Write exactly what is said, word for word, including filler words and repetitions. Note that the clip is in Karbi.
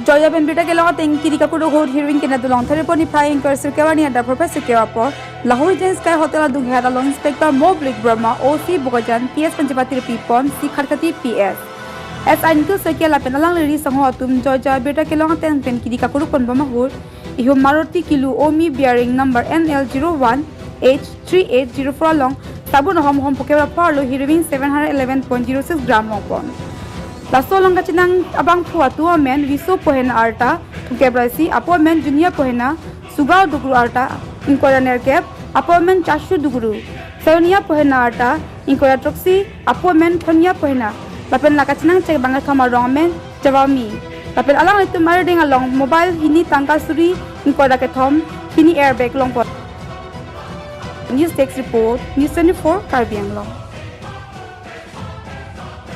Joyjoy pen birta kelong ateng kiri kakuruk ahut heroin kena dulong therepon niphai ingkoi sirkep arni adap phurphre sirkep apor Lahori Jain Sky Hotel adung hehat along Inspector Moblik Burma, O C Bokajan, P S Panchapati Rupipon, C Khatkhati P S, S I Nikhil Saikia lapen alangli ri sangho atum joyjoy birta kelong ateng pen kiri kakuruk ponbom ahut ihum Maruti Kilu Omni bearing number N L zero one H three eight zero four along sabun ahom hom phokep ra pho arlo heroin seven hundred eleven point zero six gram longpon. Laso along kachinang abangphu atum amen Viso Pohena arta thomkep ra isi, apo amen Junia Pohena, Sugao Dugru arta ingkoi ra nerkep, apo amen Chashu Dugru, Sayonia Pohena arta ingkoi ra throksi, apo amen Thonia Pohena, lapen la kachinang chek bangkethom arong amen Jawami, lapen alanglitum arideng along mobile hini tangka suri ingkoi ra kethom, hini airbag longpon. News Desk Report, News twenty-four Karbi Anglong.